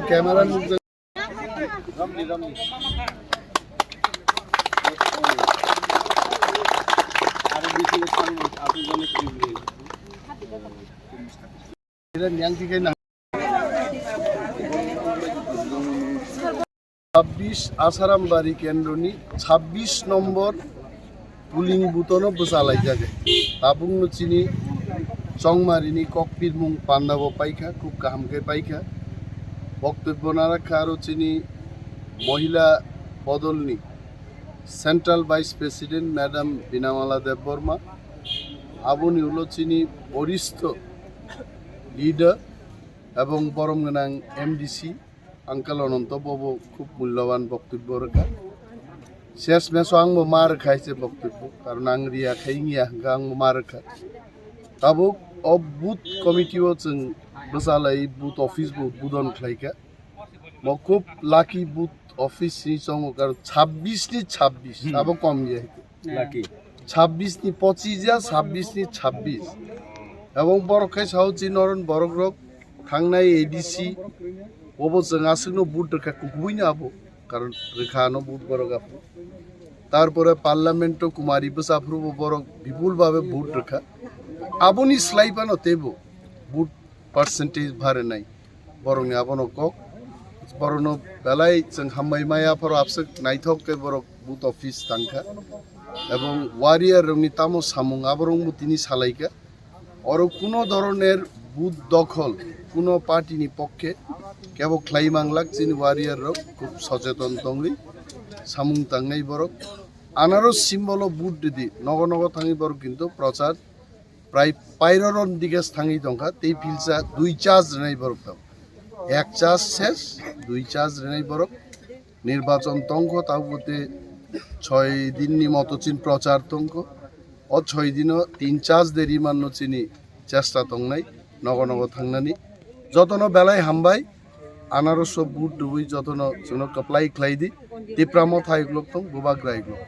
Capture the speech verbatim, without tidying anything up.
Camera nuk. Chabbish Asarambari kendroni chabbish nombor polling booth-ono bwchalaijak. Tabukno chini Chongmarini kokpirmung pandabo paikha, khub kaham khe paikha. Boktobbo narakha aro chini mohila bodolni Central Vice President Madam Binamala Debbarma, aboni ulo chini boristho leader ebong borom gwnang M D C Uncle Ananto bobo khub mulloban boktobbo rwkha. Ses meso angbo ma rwkha hai se boktobbo, karon ang riya khai wngya hwnkha angbo ma rwkha. Tabuk o booth committee-o chwng bwchalai booth office bo budon khlaikha. Mo khub lucky booth office ni chongo, karon chabbish ni chabbish, abo kom ya. Lucky. Chabbish ni pochis ya, chabbish ni chabbish. Ebong borok khe sao chi noron borok rok thangnai A D C, obo chwng aswkno vote rwkha kukubuino abo, karon rwkha ano vote borok abo. Tarpore parliament o Kumari bwsa phuru bo borok bipul babe vote rwkha. Aboni slai phano teibo vote percentage bare nai. Borokni abono kok. Borokno belai chwng hambai maya phoro abswk naithok khe borok booth office tangkha. Ebong warrior rokni tamo samung aborokbo tini salaikha. Oro kuno dhoroner booth dokhol, kuno party ni pokkhe kebo khlai manglak chini warrior rok khub socheton tongwi samung tangnai borok. Anaros symbol o booth ridi nogo nogo thangwi borok kintu prochar prai pairoron digas thangwi tongkha, tei philsa dui charge rwnai borok tong. Ek charge ses, dui charge rwnai borok. Nirbachon tongkho, tabuk te choi din ni moto chin prochar tongkho. O choi dino tin charge de rimanno chini chesta tongnai, nogo nogo thangnani. Jotono belai hambai, anaroso vote rwui jotono chwngno kwplai khlai di. Tipra Motha iklok tong, Bubagra iklok.